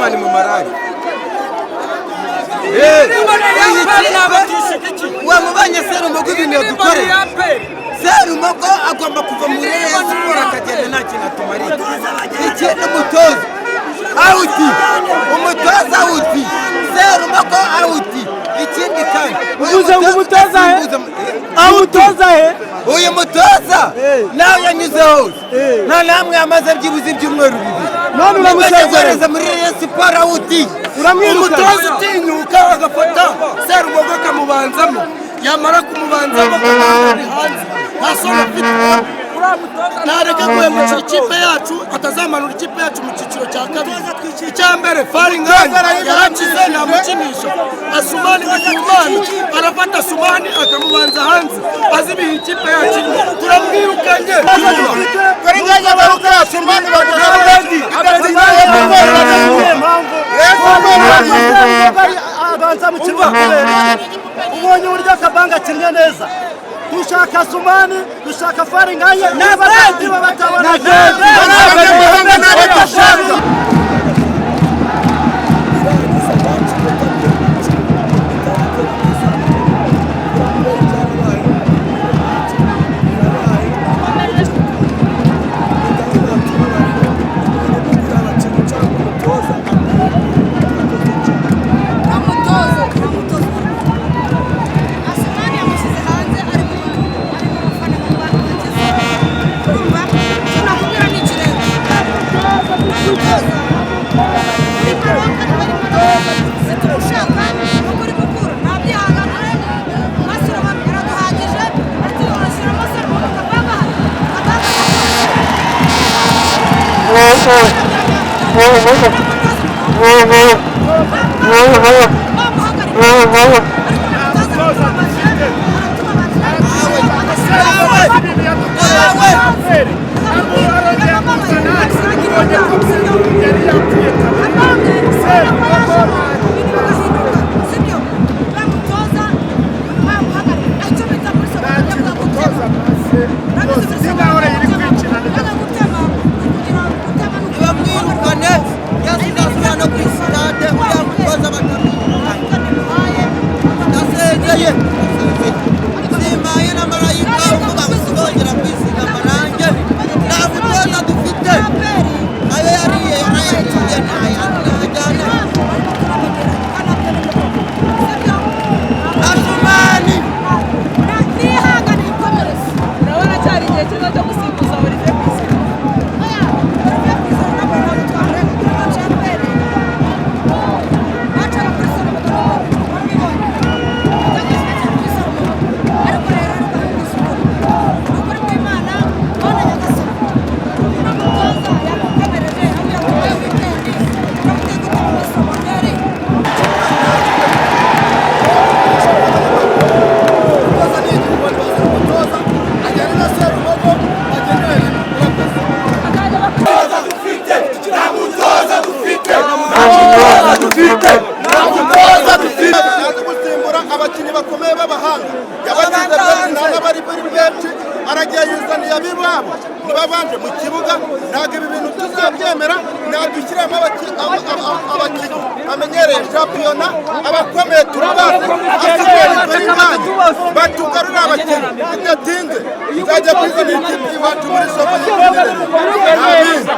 Chairman mu marari. Wamubanye Serumogo, ibintu yadukoreye. Serumogo agomba kuva muri Rayon Sport akagenda, nta kintu atumariye. Ikindi, umutoza out, umutoza out, Serumogo out. Ikindi kandi uyu Uvuze ngo umutoza he? Umutoza he? Uyu mutoza nawe yanyuze hose, nta namwe yamaze byibuze ibyumweru 2. None uramusezerera? Guhereza muri Rayon Sport, out. Uramwirukana? Umutoza utinyuka agafata Serumogo akamubanzamo, yamara kumubanzamo akamuzana hanze, nta soni afite. Ntareke guhemukira ikipe yacu, atazamanura ikipe yacu mu cyiciro cya kabiri. Icya mbere, Faringani yarakize, ntamukinisha. Asumani Ndikumana, arafata Asumani akamubanza hanze, azi ibihe ikipe yacu irimo. Turamwirukanye. Faringanya baruka, Asumani baruka. Impamvu abanza mu kibuga kubera ubonye uburyo Akabanga akinnye neza. Dushaka Sumani, dushaka Faringaye, niba batabona. Abanyamahanga nabo dushaka. Irangiza match inota 50 6, byarabaye, match irabaye. Tubabarire abakinnyi cyangwa umutoza akwiye. Murakoze cyane. Ntamutoza, ntamutoza. Asumani yamushyize hanze, ari mu bafana bagize. Urumva icyo nakubwira ni iki rero? Ntamutoza muri Maroc, ari muri Maroc, situmushaka kuko uri mukuru ntabyihangana. Masura araduhagije, ati urashyiramo Serumogo, Kabanga hano, Kabanga. Ntibamwirukane, yazazasubira no kuri sitade. Uriya mutoza batamwirukanye. Ndasezeye, simbaye na marayika uvuga ngo sinongera kwisiga amarange. Nta mutoza dufite, ayo yariye yarayaciye, ntayajyana. Asumani. Urabona cyari igihe cyiza cyo gusimbuza Olivier Kwizera. Umutoza ni igihugu, bazana umutoza agende na Serumogo, bagendere rimwe. Murakoze. Nta mutoza dufite, nta mutoza dufite, nta mutoza dufite. Yaje gusimbura abakinnyi bakomeye b'abahanga, yabagize benshi, nta n'abari bari benshi, aragiye yizaniye ab'iwabo ntibabanje mu kibuga. Ntabwo ibi bintu tuzabyemera. Ntabwo abakinnyi bamenyereye shampiyona, abakomeye turabazi. Asigaye Faringanya, batugarurira abakinnyi bidatinze. Nzajya kwizanira ikipe iwacu muri soko. Nta bindi.